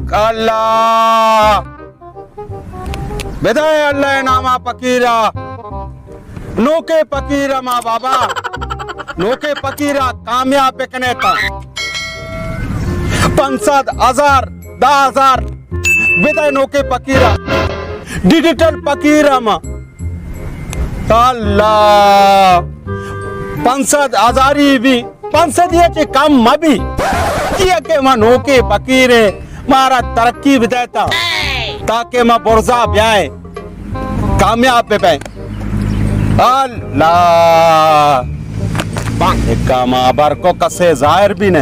اللہ! بدئے اللہ ءِ ناما پکیرا، نوکیں پکیر ما بابا، نوکیں پکیرا کامیاب بکنے تا۔ پنچ سد، ہزار، دہ ہزار، بدئے نوکیں پکیرا، ڈیجیٹل پکیر ما۔ اللہ! پنچ سد ہزاری بی، پنچ سد یا چہ کم مہ بی۔ یا کہ ما نوکیں پکیریں، مارا ترقی بدئے تا، تاکہ ما برزا بیائیں، کامیاب ببیں۔ اللہ! اکا ما ہبر کو کسے ظاہر بی نہ۔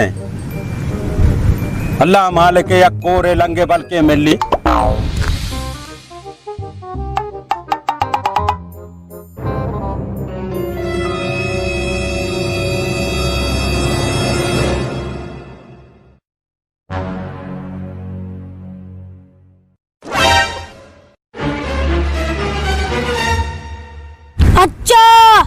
اللہ مالک یک کورے لنگے بلکیں ملی۔ اچھا،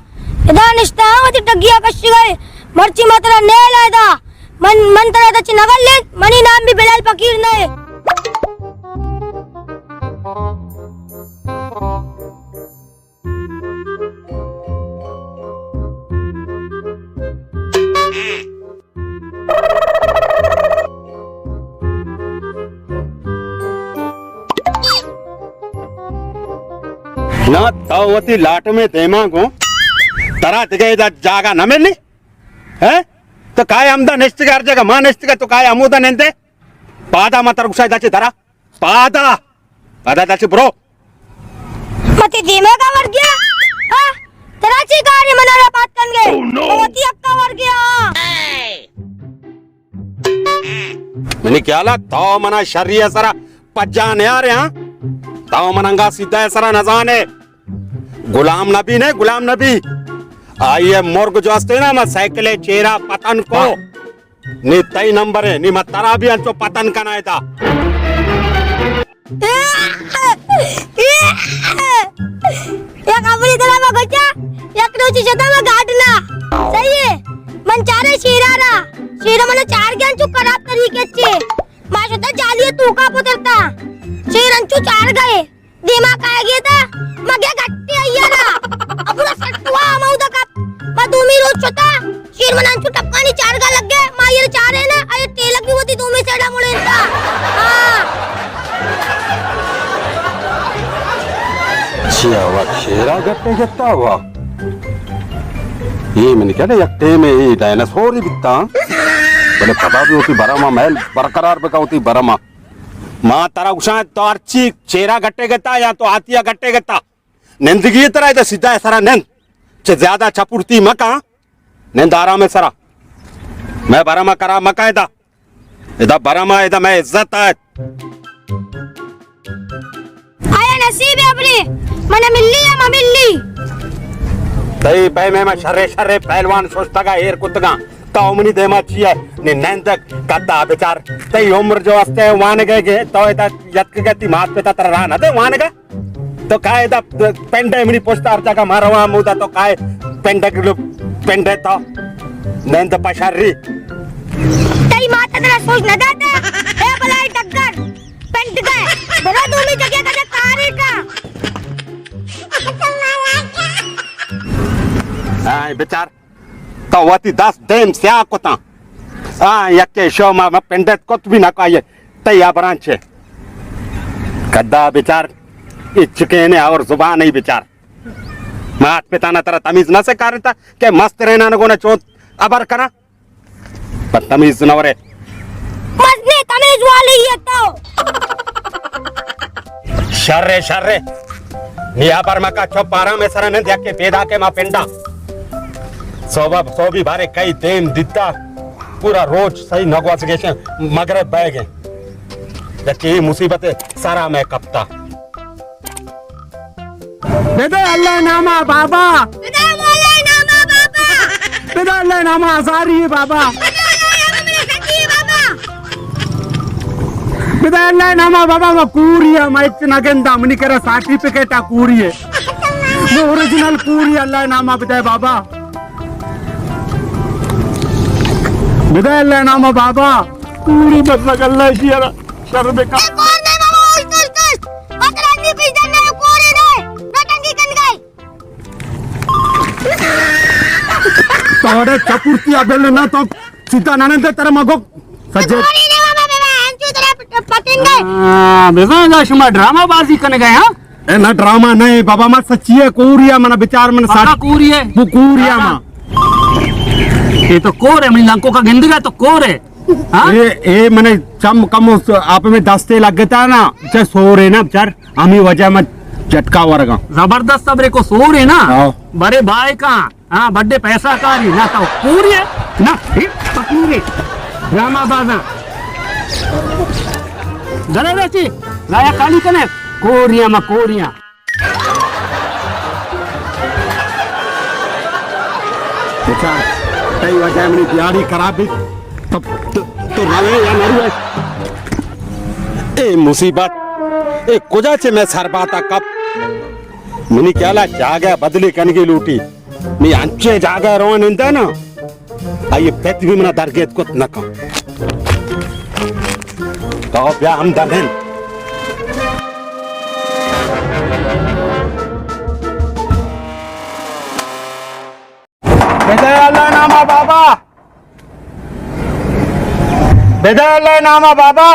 ادا نشتہ ہاں وتی ٹگیا کشگئے، مرچی ما ترا نیل ادا، من، من ترا ادا چہ نگل لیت، منی نام بھی بلال فقیر نہ۔ نہ، تو وتی لاٹ میں دیما گو، ترا دگہ ادا جاگہ نہ ملی، ہیں؟ تو کائے ہمدا نشتگے ہر جگہ، ما نشتگے تو کائے ہمودا نندے؟ پادا ما ترا گوشاں ادا چہ درا۔ پادا، پادا دچ برو۔ متی دیمے کا ورگیا؟ ہاں؟ ترا چی کاری منا را پات کنگے؟ Oh, no! وتی حقا ورگیا۔ منی خیالا تو منا شری سرا پجا نیارے، ہاں؟ تو من انگا سیدھا سرا نزانے۔ غلام نبی نے، غلام نبی۔ آئیے مرگ جو استے نا، ما سائیکلے چیرا پتن کو۔ نی تئی نمبر ہے، نی ما ترا بھی انچو پتن کنائے تا۔ یک ابری دلا ما گچا، یک روچی شتا ما گاٹنا۔ صحیح ہے۔ من چارے شیرا را۔ شیرا منا چار گیا انچو خراب طریقے چے۔ ما شتا جالی توکا پترتا۔ شیر انچو چار گئے۔ دیما کائے گیتا، مگے گٹے آئیارا۔ ابرا سٹوا ہماؤدا کپ۔ ما دومی روچ شتا، شیر منا انچو ٹپانی چارگا لگے، ما آئیرا چارے نا، آئیر ٹیلک بھی وتی دومی سیڈا مڑینتا۔ ہاں۔ چیا وت شیرا گٹے گتا ہوا؟ اے من کہنے یک ٹیمے اے ڈائناسور ہی بیتا۔ بلے پدا بھی وتی برما محل برقرار بکا وتی برما۔ ما ترا گوشاں، تو ہرچی چیرا گٹے گتا یا تو ہاتیا گٹے گتا، نندگی ترا ادا سیدھا سرا نند، چہ زیادہ چپورتی مکاں، نند آرام سرا۔ میں برما کرا مکاں ادا، ادا برما ادا میں عزت آت۔ آیا نصیب ہے اپنے، من ملی یا مملی۔ تئی پہ میں، میں شرے شرے پہلوان سوچتگا ایر کتگا۔ تو منی دیما چی ہے؟ نی نندک کدا بچار۔ تئی عمر جو استے وانگے گے، تو ادا یتک گتی مات پتا تر راہ نہ دے وانگا۔ تو کائے دا پنڈے منی پشت ہر جگہ ماروا مودا تو کائے پنڈے گلو پنڈے تو نند پشری۔ تئی مات ترا سوچ نہ داتا۔ اے بلائی ڈگر پنڈ گئے۔ بڑا دومی جگہ کدے کارے کا۔ ہاں، بچار۔ تو وتی دست دیم سیاہ کتاں۔ آ، یکے شو ما، ما پنڈت کت بھی نہ کائیے۔ تئی آ برانچے۔ کدا بچار، اچکینے اور زبان ہی بچار۔ مات پتانا ترا تمیز نہ سکارتا کہ مست رہنا نگونا چوت ابر کرا۔ بدتمیز نورے۔ مزنی تمیز والی ہے تو۔ شر ہے، شر ہے۔ نی ابر مکا چپ آرام ہے سرا نند یکے پیدا کے ما پنڈا۔ صوبہ، صوبی بارے کئی دیم دیتا۔ پورا روچ صحیح نگواز گیشن مغرب بہ گئے۔ یکی مصیبت سرا میں کپتا۔ بدے اللہ ناما بابا۔ بدے اللہ ناما بابا۔ بدے اللہ ناما ہزاری بابا۔ بدے اللہ ناما بابا، ما کوری ہے، ما اچ نہ گندا، منی کرا سرٹیفکیٹ آ کوری ہے۔ ما اوریجنل کوری، اللہ ناما بدے بابا۔ بدے اللہ ناما بابا۔ کوری بس اللہ شیرا۔ سر بکا۔ اے کور دے بابا، اوشت، اوشت، اوشت۔ اکرم جی پیدا نہ کورے دے۔ نٹنگی کن گئے۔ توڑے چپورتی ابل نہ تو سیدھا نہ نندے تیرا مگو۔ سجے۔ کورے دے بابا، بابا، ہم چو ترا پٹیں گئے۔ ہاں، بزاں دا شما ڈرامہ بازی کن گئے، ہاں؟ اے نہ ڈرامہ نہ اے بابا، ما سچی اے، کوریا منا بچار من پکا سچ۔ کوریا اے؟ وہ کوریا ما۔ اے تو کور اے، منی لنکو کا گندگا تو کور اے۔ ہاں؟ اے، اے منے چم کم اس آپ میں دستے لگتا نا، چے سور اے نا بچار، ہمی وجہ میں جھٹکا ورگا۔ زبردست صبر کو سور اے نا۔ ہاں۔ بڑے بھائی کا۔ ہاں، بڈے پیسہ کاری، نہ تو کوری اے، نہ ہی فقیر اے۔ ڈرامہ بازاں۔ درے رچی، لایا خالی کنے، کوریاں ما کوریاں۔ بچار، تئی وجہ منی دیاری خراب بی۔ تو، تو، تو روے یا نہ روے؟ اے مصیبت، اے کجا چے میں سر باتا کپ؟ منی خیالا جاگہ بدلی کنگی لوٹی۔ نی انچیں جاگہ روان انت نا، آئی پت بھی منا درگیت کت نہ کن۔ تو بیا ہم دلن۔ بدے اللہ نامہ بابا۔ بدے اللہ نامہ بابا۔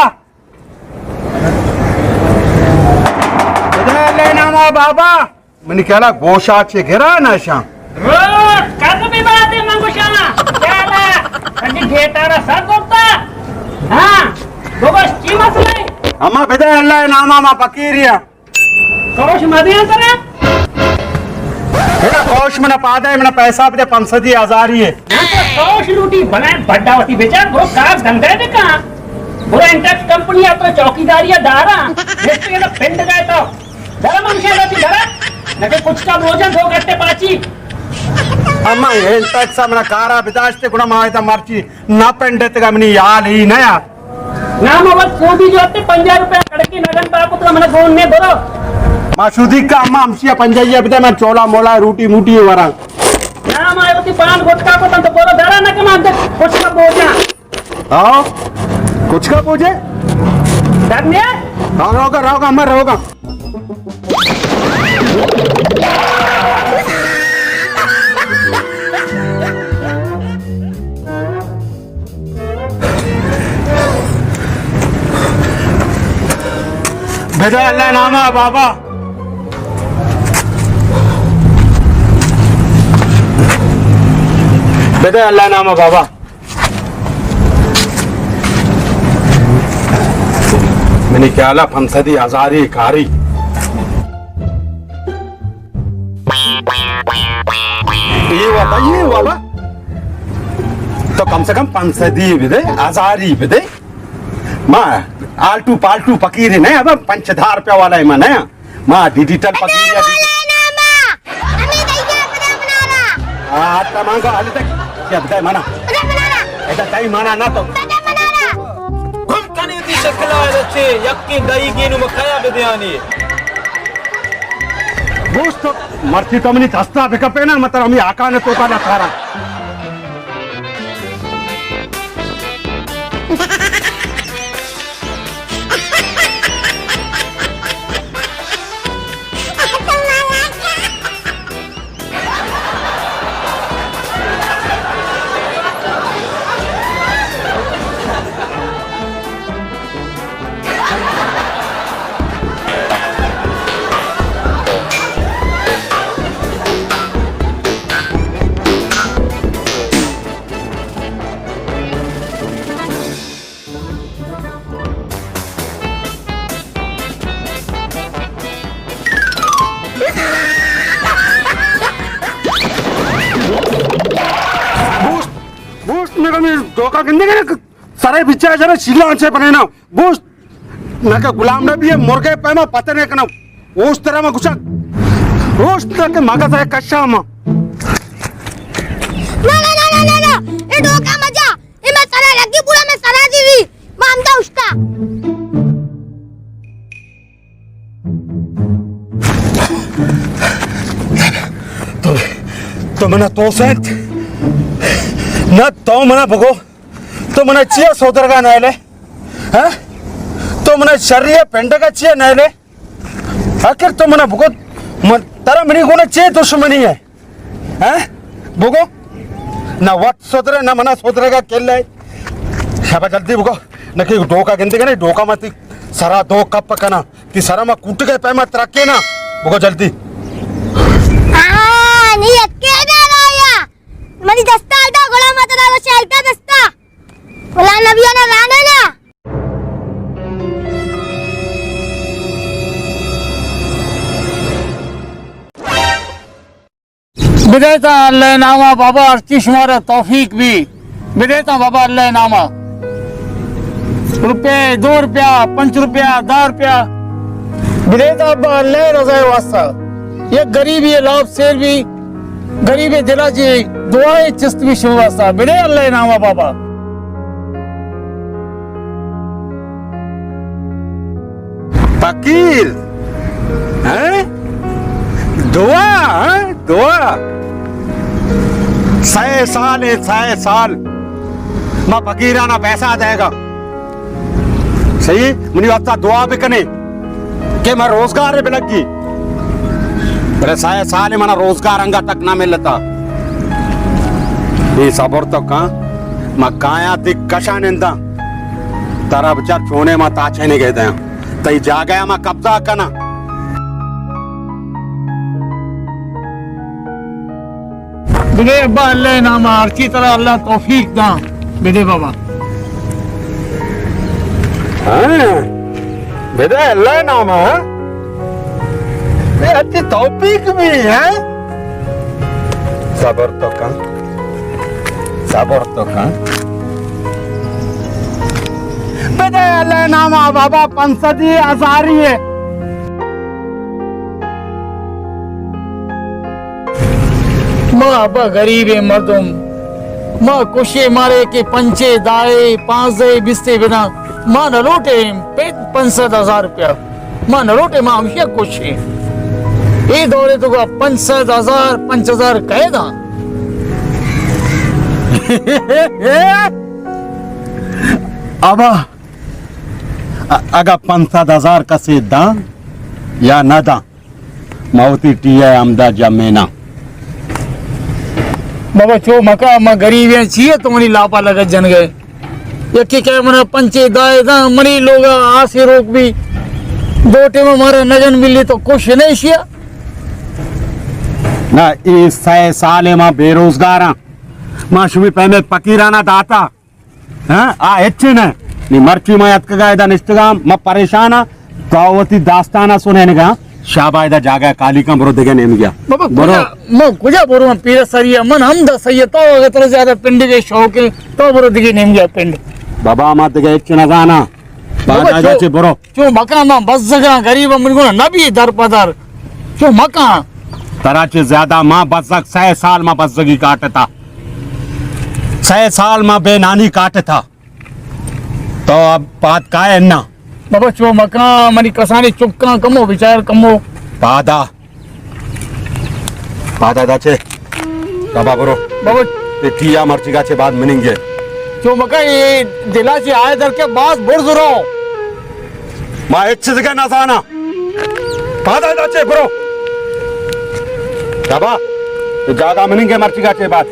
بدے اللہ نامہ بابا۔ منی خیالا گوشا چے گرا نشاں۔ روز کس بھی بات ہے من گوشاں۔ خیالا اجی گیٹارا سر گپتا۔ ہاں، بگوش چی مسئلہ ہے؟ اما بدے اللہ ناما ما فقیریاں۔ کوش مدیاں سرا۔ بڑا کوش منا پادا ہے، منا پیسہ بدے پنچ سدی ہزاری ہے۔ کوش لوٹی بلائیں بڈا وتی بچار، برو کار دھندے بکن۔ برو انٹیکس کمپنی ءَ تو چوکیداری ءَ داراں۔ نشتگ ئے تو پنڈ گئے تو۔ درا من شے رتی درا۔ نکہ کچکا بوجن دو گھٹے پاچی۔ اما ہیل تک سا منا کارا بداشتے گڑا ما ایتا مرچی نہ پنڈتگا منی یال ہی نہ یا۔ نام وقت سودی جو تے پنجاہ روپے کڑکی نگن پاکو تو منا گون نے برو۔ ما شودی کا اما ہمشیا پنجاہی بدے من چولا مولا روٹی موٹی ورا۔ نام آئے وتی پان گٹکا کو تن تو برو درا نکہ من کچکا بوجن۔ آؤ، کچکا بوجے؟ ڈرنے؟ ہاں، روگا، روگا، ہمیں روگا۔ بدے اللہ ناما بابا۔ بدے اللہ ناما بابا۔ منی خیالا پنچ سدی ہزاری کاری۔ اے بابا، اے بابا۔ تو کم سے کم پنچ سدی بدے، ہزاری بدے۔ ما آلٹو پالٹو فقیر نہ، اب پنچ ہزار روپیہ والا ہے ما نہ۔ ما ڈیجیٹل پکیریا۔ ہاں، تمام کو حال تک کیا بتائے مانا؟ ادا تئی مانا نہ تو۔ گم کنی تی شکلا رچے، یکی دئی گینو مکھایا بدیانی۔ دوست، مرچی تو منی دستا بکپے نا، مطلب ہمیں آقا نے تو کا نہ تھارا۔ گوشت، گوشت، نگا میں دھوکہ گندے گا نا، سرے بچا جرا شیلا آنچے بنے نا۔ گوشت، نہ کہ غلام نبی ہے، مرغے پیما پتہ نہیں کنا۔ اوش ترا ما گچا۔ اوش ترا کہ مگا سرے کشا ما۔ نا، نا، نا، نا، نا، نا۔ اے دھوکہ مجا۔ اے میں سرا لگی پورا میں سرا دیوی۔ ما ہمدا اشتا۔ تو، تو منا تو سنت۔ نہ تو منا بگو۔ تو منا چیا سودرگا نہ لے؟ ہاں؟ تو منا شری ءَ پنڈگ ءَ چیا نیلے؟ آخر تو منا بگو، من، ترا منی گونا چے دشمنی ہے؟ ہیں؟ بگو۔ نہ وت سدرے، نہ منا سدرے گا کلے۔ شابا جلدی بگو۔ نہ کہ ڈوکا گندے گنے، ڈوکا ما تی سرا دو کپ کنا۔ تی سرا ما کوٹگے پیما ترکے نا۔ بگو جلدی۔ آ، نی یکے نہ رایا۔ منی دستا الٹا، غلام ماتا دا شیلتا دستا۔ غلام نبی نا رانا نا۔ بدے تا اللہ ناما بابا، ہرچی شمارا توفیق بی، بدے تا بابا اللہ ناما۔ روپے، دو روپیہ، پنچ روپیہ، دہ روپیہ، بدے تا ابا اللہ رضا واسطہ۔ یک غریبی لاپ سیر بی، غریب دلا جی دعائے چست بی شما واسطہ۔ بدے اللہ ناما بابا۔ فقیر، ہیں؟ دعا، ہیں؟ دعا۔ سئے سال ہے، سئے سال۔ ما فقیرانا پیسہ دے گا۔ صحیح؟ منی واسطہ دعا بکنے کہ ما روزگار بلگی۔ بلے سئے سال منا روزگار انگا تک نہ ملتا۔ اے صبر تو کن، ما کایاں تی کشا ننداں۔ ترا بچار چونے ما تاچے نگہ دیاں۔ تئی جاگہ ما قبضہ کناں۔ بدے ابا اللہ ناما، ہرچی ترا اللہ توفیق داں۔ بدے بابا۔ ہاں، بدے اللہ ناما، ہاں؟ اے ہرچی توفیق بی، ہاں؟ صبر تو کن، صبر تو کن۔ بدے اللہ ناما بابا، پنچ سدی ہزاری ہے۔ ما ابا غریبیں مردم، ما کشے مارے کہ پنچے، دائے، پانزدہ، بیستے بداں، ما نہ لوٹے پنچ سد ہزار روپیہ، ما نہ لوٹے، ما ہمیشہ کشے۔ اے دورے تو کا پنچ سد ہزار، پنچ ہزار کئے داں؟ ابا، ا-، اگا پنچ سد ہزار کسے داں یا نہ داں، ما وتی ٹی ءَ ہمدا جمینا۔ بابا چو مکا، ما غریبیں، چیے تو منی لاپا لگت جنگے؟ یکی کہ منا پنچے دائے داں، منی لوگا آسے روک بی، دو ٹیم مارا نگن ملی تو کش نہیں شیا۔ نہ، اے سئے سال ما بے روزگاراں، ما شمی پیمیں فقیرانا داتا۔ ہاں، آ ہچ نہ۔ نی مرچی ما اتکگا ادا نشتگاں، ما پریشان آں۔ تو وتی داستانا سنینگا، شابا ادا جاگہ خالی کن، برو دگہ نیمگیا۔ بابا، برو۔ کجا، ما کجا برو، من پیر سری آں، من ہمدا سہی آں، تو اگر ترا زیادہ پنڈ کے شوق ہے، تو برو دگہ نیمگیا پنڈ۔ بابا، ما دگہ ہچ نہ زانا۔ بابا، بابا، چو، چے برو۔ چو مکاں، ما بزگاں، غریب آں، من گونا نبی در پدر۔ چو مکاں۔ ترا چے زیادہ ما بزگ، سئے سال ما بزگی کاٹتا۔ سئے سال ما بے نانی کاٹتا۔ تو اب پاد کائے نا؟ بابا چو مکاں، منی کسانی چکاں کمو بچار کمو۔ پادا۔ پادا دا چے؟ بابا برو۔ بابا۔ اے ٹی آ مرچیگا چے بعد مننگے۔ چو مکاں، اے دلا چے آئے در کے باز برز رو۔ ما ہچ دگہ نہ زانا۔ پادا دا چے برو۔ بابا، اے جاگہ مننگے مرچیگا چے بعد۔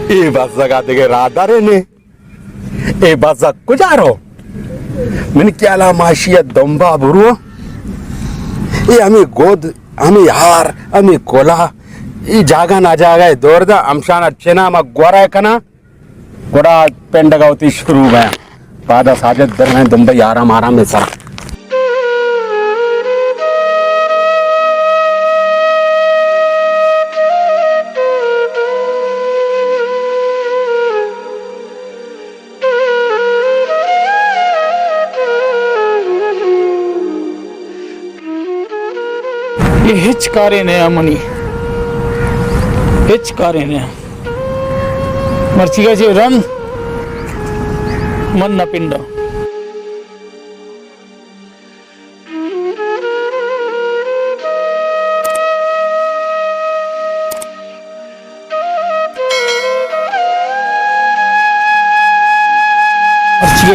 اے بزگا دگہ راہ دارے نے۔ اے بزگ کجا رو؟ من خیالا ماشی دمبا برو۔ اے ہمیں گود، ہمیں ہار، ہمیں کلا، اے جاگہ نا جاگہ دور دا، ہمشانا چنا ما گورا کنا۔ گڑا پنڈگا وتی شروع بیا۔ پادا ساجد برمیں دمبئی آرام آرام سرا۔ اے ہچ کارے نیا منی، ہچ کارے نیا۔ مرچیگا چے رند من نہ پنڈاں۔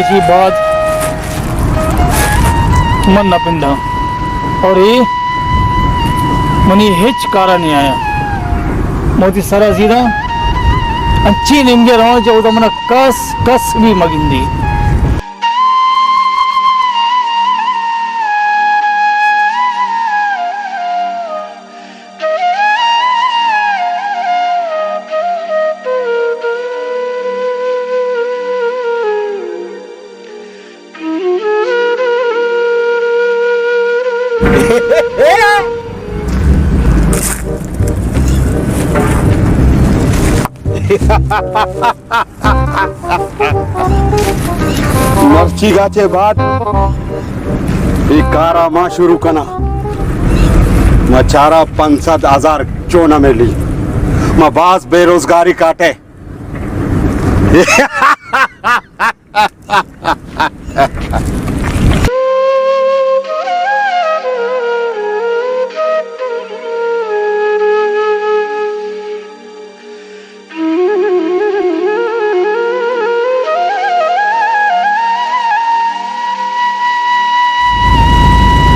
چی بعد من نہ پنڈاں اور اے منی ہچ کارا نہیں آیا۔ موتی سرا زیرا انچی نمگے رواں جا اودا منا کس، کس بھی مگندی۔ مرچیگا چہ بعد اے کارا ما شروع کناں۔ ما چارا پنچ سد ہزار چون ملی۔ ما باز بے روزگاری کاٹے۔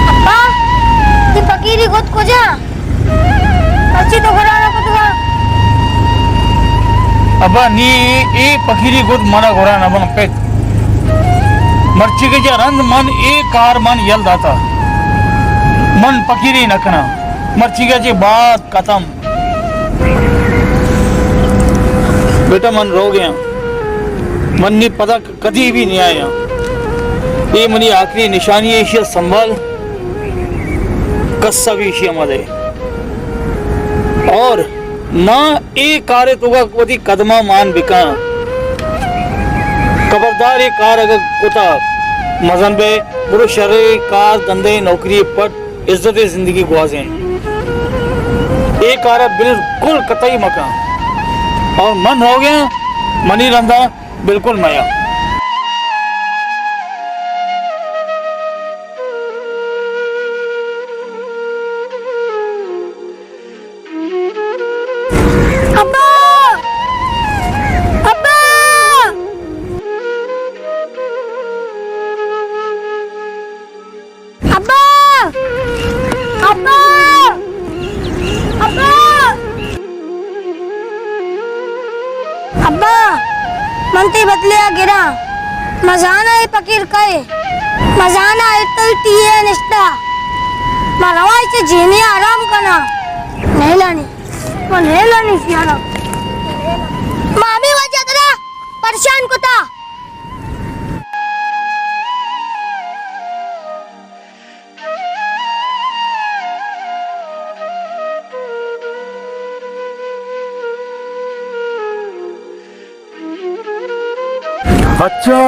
ابا، تئی پکیری گد کجا؟ مرچی تو گورا نہ کتگا؟ ابا، نی اے پکیری گد منا گورا نہ بنت پت۔ مرچیگا چہ رند من اے کار من یل داتا۔ من پکیری نہ کناں۔ مرچیگا چہ بعد ختم۔ بیٹا، من روگیاں۔ من نی پدا کدی بھی نیایاں۔ اے منی آخری نشانی ہے، ایشی ءَ سنبھال، کس ءَ بھی ایشی ءَ مدے۔ اور نہ اے کار ءِ توکا وتی قدماں مان بکن۔ خبردار، اے کار اگر کتا، مزن بے، برو شریں کار دندے، نوکری پٹ، عزت زندگی گوازین۔ اے کارا بالکل قطعی مکن۔ اور من ہو گیا، منی رندا بالکل میا۔ ابا! ابا! ابا! ابا! ابا! ابا! من تئی بدلے ءَ گراں۔ مزانا اے پکیر کئے؟ مزانا اے تئی ٹی اے نشتا۔ من رواں چہ جینی آرام کناں۔ نیلانی۔ من نیلانی سیارا۔ مامی وجہ ترا پریشان کتا۔ بچا،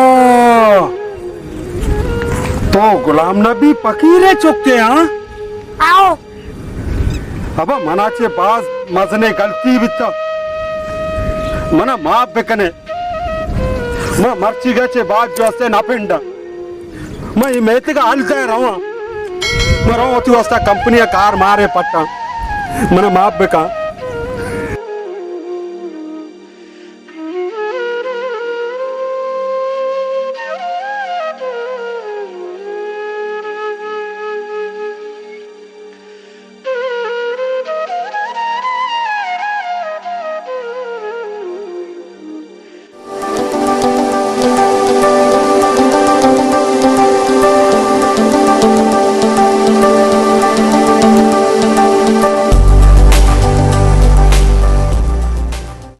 تو غلام نبی فقیر ءِ چکے، ہاں؟ آؤ۔ ابا، منا چہ باز مزنیں غلطی بیتا، منا معاف بکنے۔ من مرچیگا چہ بعد جو استے نہ پنڈاں۔ من اے میتگا ہل دے رواں۔ من رواں وتی واسطہ کمپنی ءَ کار مارے پٹاں۔ منا معاف بکن۔